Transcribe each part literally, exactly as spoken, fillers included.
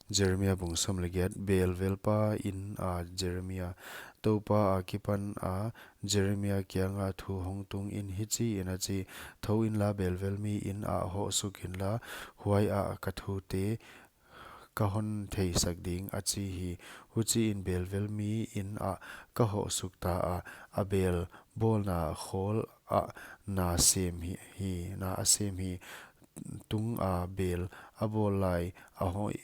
Jeremia bung sawm leh giat. Belvelpa in a Jeremia. Toupa akipan a Jeremia kianga thu hong tung in hichiin a chi: Thou inla, belvelmi in ah hoh suk inla, huai ah ka thute ka hon theisak ding, a chi hi. Huchiin belvelmi in ah ka hoh suk ta a, a bel bawlna khawl ah na sem hi, hi, na a sem hi. Tung a bel a bawl lai a hoih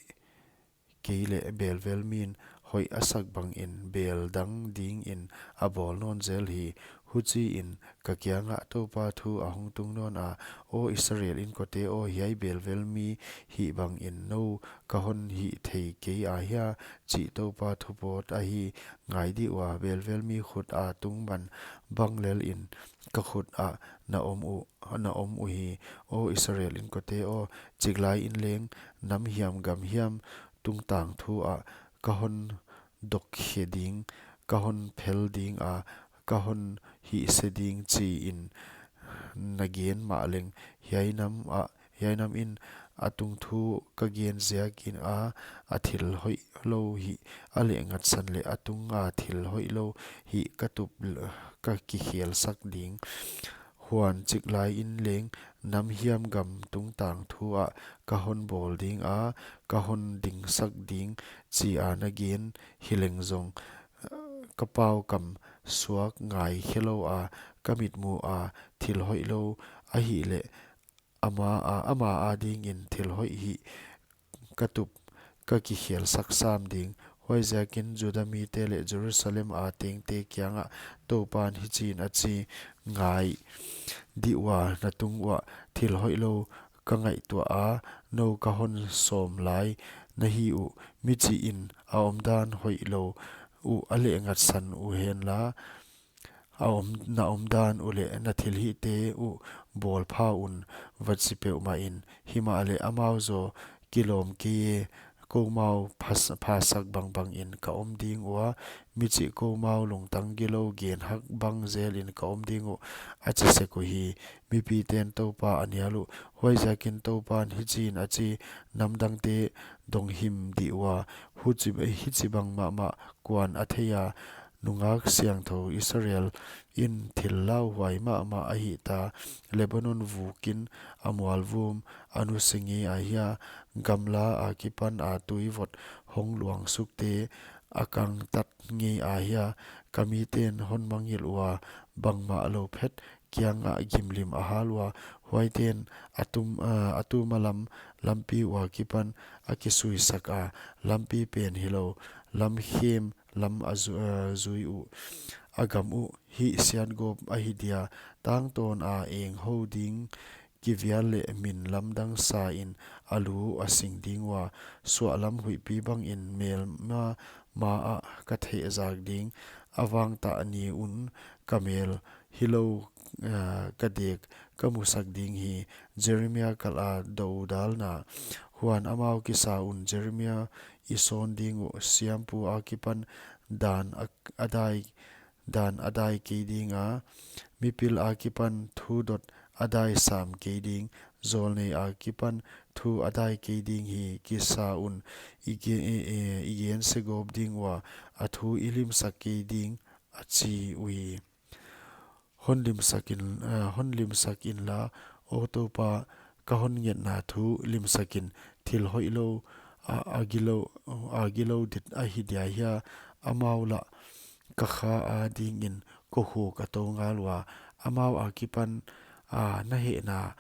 kei leh belvelmi'n hoih a sak bangin bel dang dingin a bawl nawn zel hi. Huchiin ka kiangah Toupa thu a hong tung nawn a, Aw Israel inkote aw, hiai belvelmi hih bangin nou ka hon hih thei kei a hia, chih Toupa thu pawt ahi. Ngai dih ua, belvelmi khut a tung ban bang lelin ka khut ah na om uh, na om uhi. Aw Israel inkote aw, chiklai in leng nam hiam gam hiam tungtang thu ah ka hon dok khe ding, ka hon phel ding a, ka hon hihse ding chiin na gen mahleng, hiai nam ah, hiai nam in a tung thu ka gen ziakin a, a thil hoihlou hih a leh ngatsan leh a tunga thil hoihlou hih ka tup l-, ka kikhelsak ding. Huan chiklai in leng nam hiam gam tungtang thu ah ka hon bawl ding a, ka hon dingsak ding, chia na gen hileng zong, ka pau kam suak ngai khelou a, ka mitmuh a thil hoihlou ahihleh, ama a, ama adingin thil hoih hih ka tup ka kikhelsak sam ding. Huaiziakin Juda mite leh Jerusalem a tengte kiangah Toupan hichiin a chi: Ngai dih ua, na tung uah thil hoihlou ka ngaihtuah a, nou ka hon sawm lai na hi uh. Michih in a omdan hoihlou uh a leh ngatsan uhenla, a om, na omdan uh leh na thilhihte uh bawlpha un, va chi peuhmah in. Himahleh amau zaw kilawm kei e, koumau phas-, phasak bangbangin ka om ding ua, michih koumau lungtang gilou genhak bang zelin ka om ding uh, a chi sek uhi. Mipiten Toupa a nial uh. Huaiziakin Toupan hichiin a chi: Namdangte donghim dih ua, huchi, hichibang mahmah kuan a thei a, nungak siangthou Israel in thil lauhuai mahmah ahita. Lebanon vukin a mualvum a nusia ngei a hia, gamla akipan a tuivot hong luangsukte a kangtat ngei a hia, ka miten hon mangngilh ua, bangmah lou phet kiangah gimlim a hal ua, huaiten a tum, a, a tuma lam lampi ua kipan a kisuisak a, lampi pen hilou, lamkhem lam a zu-, a zui uh. A gam uh hihsiatgawp ahi dia, tangtawn a enghou ding kivial leh min lamdang sain a lu a sing ding ua, suahlam huihpi bangin melma maah ka thehzak ding, a vangtah ni un ka mel hilou, ah, ka dek ka musak ding hi. Jeremia kal a doudalna. Huan amau kisa un Jeremia i sawn ding uh, siampu akipan dan a, a dai, dan a dai kei ding a, mipil akipan thu dot a dai sam kei ding, zawlnei akipan thu a dai kei ding hi. Kisa un i ge-, e, e, i gense gawp ding ua, a thu i limsak kei ding, a chi uhi. Hon limsak in, eh, hon limsak inla, aw Toupa, ka hon ngetna thu limsak in, thil hoihlou a, a gilou, a gilou dit ahi dia hia, amau lah ka kha adingin kokhuk a tou ngal ua, amau akipan a na hehna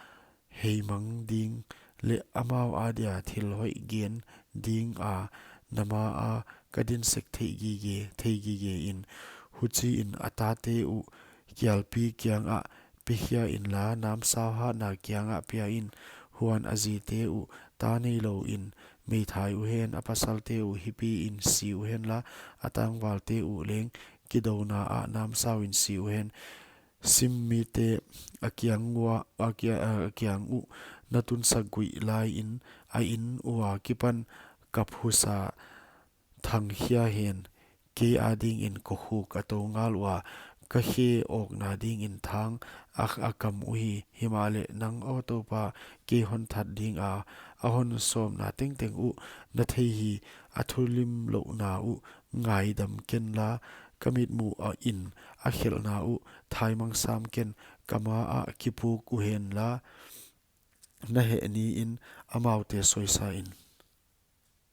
heimang ding leh amau adia thil hoih gen ding a, na ma a ka din sek theih gige, theih gige in. Huchiin a tate uh kialpi kiangah pikhia inla, namsau hatna kiangah pia in. Huan a zite uh ta neilou in meithai uhen, a pasalte uh hipi in si uhenla, a tangvalte uh leng kidouna ah namsau in si uhen. Sim mite a kiang ua, a kia-, a kiang uh na tunsak guih laiin, a in ua kipan kap husa thangkhia hen, kei adingin kokhuk a tou ngal ua, ka khe awkna dingin thang a, a kam uhi. Himahleh nang aw Toupa, kei hon that ding a, a hon sawmna tengteng uh na thei hi. A thulimlouhna uh ngaidam ken la, ka mitmuhin a khelhna uh thaimang sam ken. Ka maah kipuk uhen la, na heh niin amaute sawisa in.